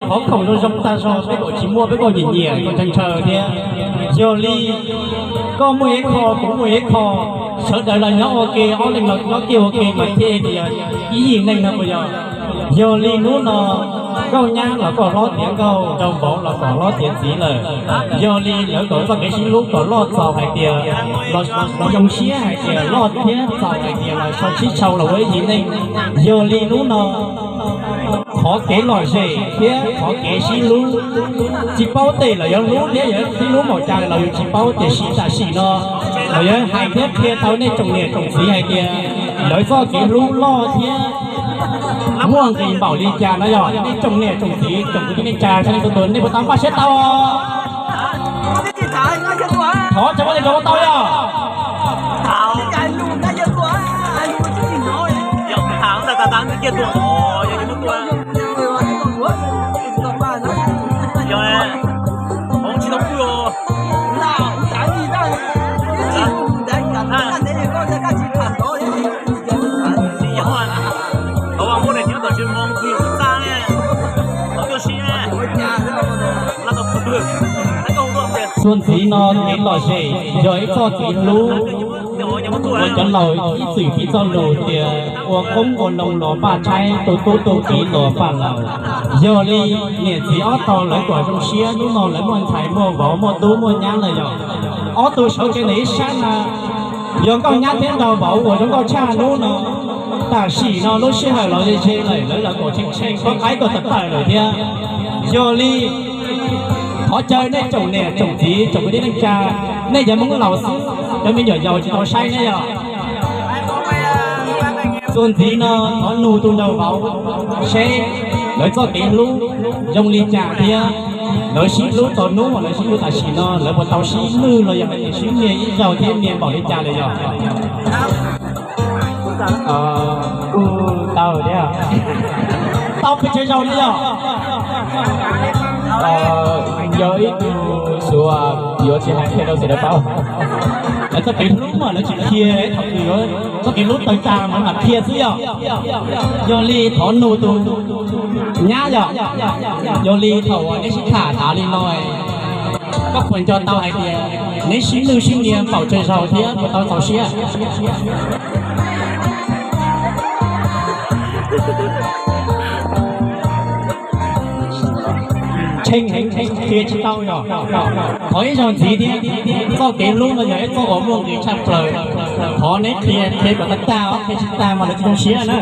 qhov khoom zoo zoo tag zog peb kom tsis muaj, peb kom nyiam nyiam kom ntshaw ntshaw thiab. Yog li koj muaj ib qho, kuv muaj ib qho, sawv daws los nyob ua ke, ob leeg los nyob kiag ua ke mas thiaj tias ib yim neeg no puas yog? Yog li hnub no Nkauj Nyab los kom hlob tiav nkauj, Nraug Vauv los kom hlob tiav txiv lawm. Yog li lawv kom txoj kev sib hlub kom loj txaus hais tias, los zoo siab hais tias loj thiab txaus hais tias los so sib sau los ua ib yim neej. Yog li hnub no qhov kev lom zem thiab qhov kev sib hlub, tsis paub tes lawv yuav hlub thiab yuav sib hlub npaum cas los yus tsis paub, tiam sis tam sim no lawv yuav hais thiab qhia tau nej tsoom niam tsoom txiv hais tias lawv txoj kev hlub loj thiab muaj nqis npaum li cas no. Yog nej tsoom niam tsoom txiv tsoom kwv tij neej tsa sawv daws tuaj, nej puas tau npaj siab tau? Thov cov ua li rau tau yog. Txuas ntxiv no kev lom zem yog ib txoj kev hlub uas cov laus ib txwm piv txoj lus tias ua qoob ua loo los npaj tshaib, tu tub tu kiv los npaj laus. Yog li niam txiv ob tog lawv kom zoo siab, hnub no lawv muaj ntxhais muaj vauv muaj tub muaj nyab lawm yog. Ob tug sawv kiag ntawm ib sab na, yog Nkauj Nyab thiab Nraug Vauv uas zoo nkauj tshaj hnub no. Tam sim no lub sij hawm los ze ze lawm, lawv los kom tshee tshee, pab qaib kom tawm tawm lawm thiab. Yog li thov caw nej tsoom niam tsoom txiv tsoom kwv tij neej tsa, nej cov Hmoob laus xwb, cov me nyuam yaus tsis tau saib ne yog. Txuas ntxiv no thov nug tus Nraug Vauv seb lawv txoj kev hlub zoo li cas thiab lawv sib hlub txog hnub uas lawv sib hlub tam sim no lawv puas tau sib nwj los yog hais tias sib nias ib zaug thiab nias npaum li cas lawm yog. Kuj tau thiab. Tau pes tsawg zaus ne yog? Yog ib tug xwb, yuav tsis hais qhia rau sawv daws paub. Lawv txoj kev hlub mas lawv tsis qhia, thaum twg yuav txoj kev hlub tawg tag mas mam qhia xwb yog. Yog li thov nug tus nyab yog, yog li thaum uas neb sib tham tas li no, koj puas nco tau hais tias neb sib nwj sib nias npaum tsawg zaus thiab puas tau txaus siab? Tshee heev, qhia tsis tau yog. Thov ib zaug ntxiv thiab, txoj kev hlub no yog ib txoj uas muaj nqis tshaj plaws. Thov neb qhia, qhia kom tag tag, qhia tsis tag mas lawv tsis zoo siab na.